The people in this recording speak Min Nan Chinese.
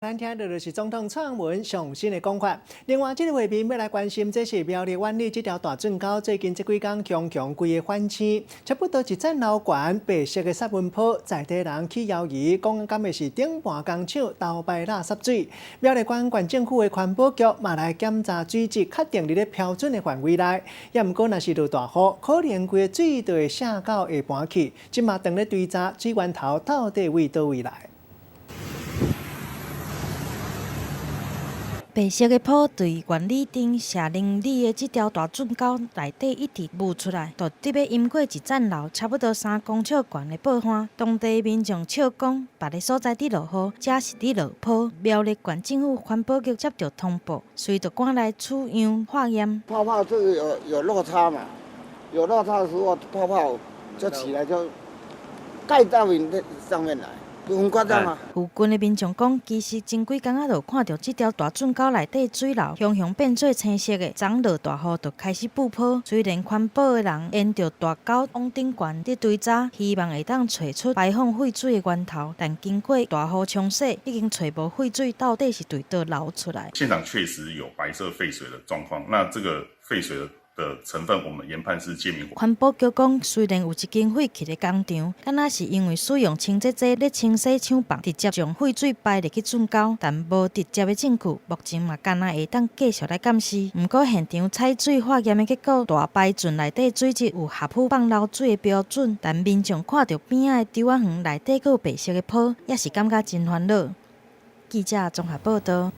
咱聽著就是總統蔡英文上新的講法。另外，這個畫面欲來關心，這是苗栗苑裡這條大圳溝，最近這幾工強強規个反星，差不多一層樓懸白色的雪雲泡，在地人起猶疑，講敢會是頂盤工廠偷排垃圾水。苗栗縣縣政府的環保局嘛來檢查水質，確定佇咧標準的範圍內。也毋過，若是落大雨，可能規个水就會瀉到下盤去。這馬當咧追查水源頭到底佇佗位來。白色的泡對苑裡鎮社林里的這條大圳溝內底一直霧出來，就佇欲淹過一層樓，差不多3公尺懸的泡岸。當地民眾笑講，別个所在佇落雨，這是佇落泡。苗栗縣政府環保局接著通報，隨就趕來取樣化驗。泡泡這個有落差嘛？有落差的時候，泡泡就起來就蓋到你的上面來。附近的民眾講，其實前幾工仔就看著這條大圳溝內底水流雄雄變做青色的，昨落大雨就開始布泡。雖然環保的人沿著大溝往頂懸佇追查，希望會當揣出排放廢水的源頭，但經過大雨沖洗，已經揣無廢水到底是對佗流出來。現場確實有白色廢水的狀況，那這個廢水的成分，我們研判是借明火。環保局講，雖然有一間廢棄的工廠，敢若是因為使用清潔劑咧清洗廠房，直接將廢水排入去圳溝，但無直接的證據，目前嘛敢若會當繼續來監視。毋過現場採水化驗的結果，大排圳內底水質有合符放流水的標準，但民眾看著邊仔的稻仔園內底閣有白色的泡，也是感覺真煩惱。記者綜合報導。